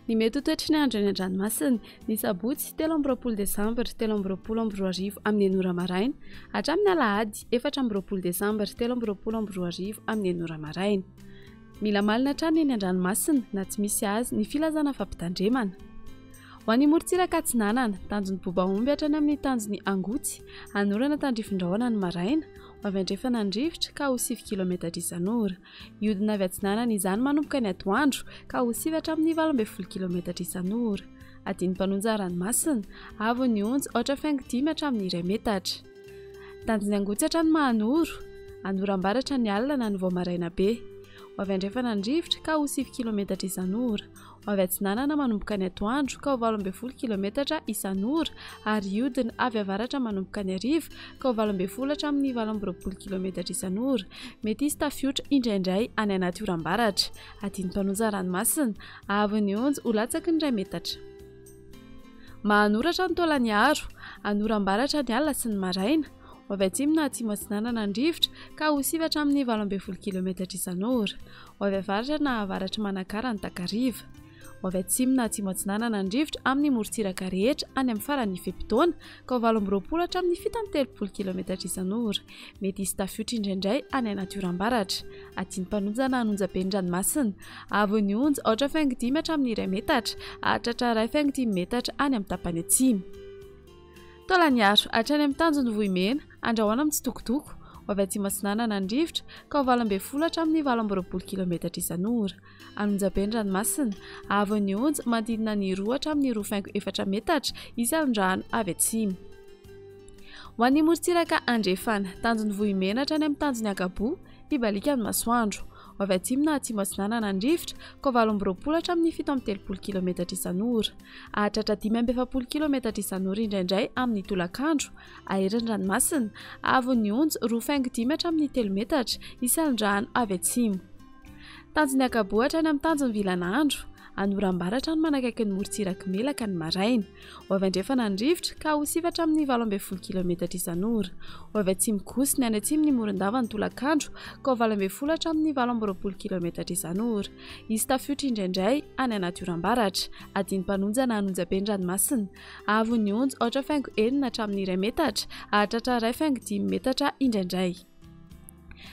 Ny mety ho toetry ny andro eny an-dranomasina, ny sabotsy 23 desambra 2023 amin'ny enina ora maraina hatramin'ny alahady 24 desambra 2023 amin'ny enina ora maraina. Mila malina hatrany eny an-dranomasina na tsy misy azy ny filazana fampitandremana. Ho an'ny morontsiraka atsinanana, tanjon'ny Bobaomby hatrany amin'ny tanjon'ny Angotsy, hanorana tandrifin-drahona ny maraina, ho avy andrefana ny rivotra ka ho 9 kilometatra isan'ora. Hiodina avy atsinanana izany manomboka ny atoandro ka ho 9 hatramin'ny 18 kilometatra isan'ora. Adin'ny mpanonja ranomasina, avo ny onja aotra faingo dimy hatramin'ny iray metatra. Tanjon'ny Angotsy hatrany Mahanoro, hanoram-baratra ny alina na ny vao maraina be. Ho avy andrefana ny rivotra ka ho 9 kilometatra isan'ora. Ho avy atsinanana manomboka ny atoandro ka ho 18 kilometatra isan'ora ary hiodina avy avaratra manomboka ny hariva ka ho 18 hatramin'ny 28 kilometatra isan'ora. Mety hisy tafiotra indraindray any anaty oram-baratra. Adin'ny mpanonja ranomasina, haavon'ny onja ho latsaky ny iray metatra. Mahanoratra ny Taolagnaro, hanoram-baratra ny alina sy ny maraina. Ho avy atsimo na atsimo atsinanana ny rivotra ka ho 9 hatramin'ny 18 kilometatra isan'ora. Ho avy avaratra na avaratr'i Manakara ny takariva. Ho avy atsimo na atsimo atsinanana ny rivotra amin'ny morontsiraka rehetra any amin'ny faran'ny fe-potoana ka ho 28 hatramin'ny 37 kilometatra isan'ora. Mety hisy tafiotra indraindray any anaty oram-baratra. Adin'ny mpanonja na an'onjabe ny ranomasina. Haavon'ny onja, aotra faingo dimy hatramin'ny iray metatra, hahatratra iray faingo dimy metatra any amin'ny tapany atsimo. Taolagnaro, hatrany amin'ny tanjon'ny Vohimena, andrahoana mitsitokotoko, ho avy atsimo atsinanana ny rivotra, ka ho 18 hatramin'ny 28 kilometatra isan'ora. An'Onjabe ny ranomasina, haavon'ny onja manodidina ny roa hatramin'ny roa faingo efatra metatra isan'ny rano avy atsimo. Ho an'ny morontsiraka andrefana, tanjon'ny Vohimena hatrany amin'ny tanjon'ny Ankaboa, hibaliaka ny masoandro. Ho avy atsimo na atsimo atsinanana ny rivotra, ka ho 28 hatramin'ny 37 kilometatra isan'ora. Hahatratra 45 kilometatra isan'ora indraindray amin'ny tolakandro, ahery ny ranomasina, haavon'ny onja roa faingo dimy hatramin'ny telo metatra, isan'ny rano avy atsimo. Tanjon'ny Ankaboa hatrany amin'ny tanjon'ny Vilanandro, hanoram-baratra ny manakaiky ny morontsirak'i Melaka ny maraina. Ho avy andrefana ny rivotra ka ho 9 hatramin'ny 18 kilometatra isan'ora. Ho avy atsimo kosa ny any atsimon'i Morondava ny tolakandro ka ho 18 hatramin'ny 28 kilometatra isan'ora. Hisy tafiotra indraindray any anaty oram-baratra. Adin'ny mpanonja na an'onjabe ny ranomasina. Haavon'ny onja aotra faingo enina hatramin'ny iray metatra, hahatratra iray faingo dimy metatra indraindray.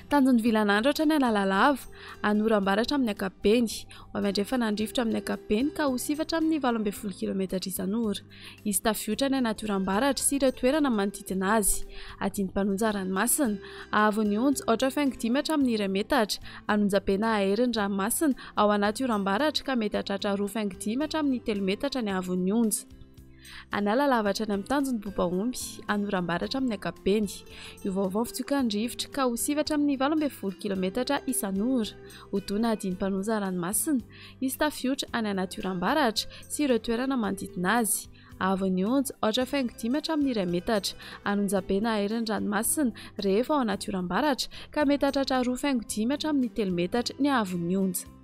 Tanjon'ny Vilanandro hatrany Analalava, hanoram-baratra amin'ny ankapobeny. Ho avy andrefana ny rivotra amin'ny ankapobeny ka ho 9 hatramin'ny 18 kilometatra isan'ora. Hisy tafiotra any anaty oram-baratra sy ireo toerana manodidina azy. Adin'ny mpanonja ranomasina. Haavon'ny onja aotra faingo dimy hatramin'ny iray metatra. An'onjabe na hahery ny ranomasina ao anaty oram-baratra ka mety hahatratra roa faingo dimy hatramin'ny telo metatra ny haavon'ny onja. Analalava hatrany amin'ny tanjon'ny Bobaomby, hanoram-baratra amin'ny ankapobeny. Hiovaova ny fitsokan'ny rivotra ka ho 9 hatramin'ny 18 kilometatra isan'ora. Ho dona adin'ny mpanonja ranomasina, hisy tafiotra any anaty oram-baratra sy ireo toerana manodidina azy. Haavon'ny onja, aotra faingo dimy hatramin'ny iray metatra. An'onjabe na hahery ny ranomasina rehefa ao anaty oram-baratra ka mety hahatratra roa faingo dimy hatramin'ny telo metatra ny haavon'ny onja.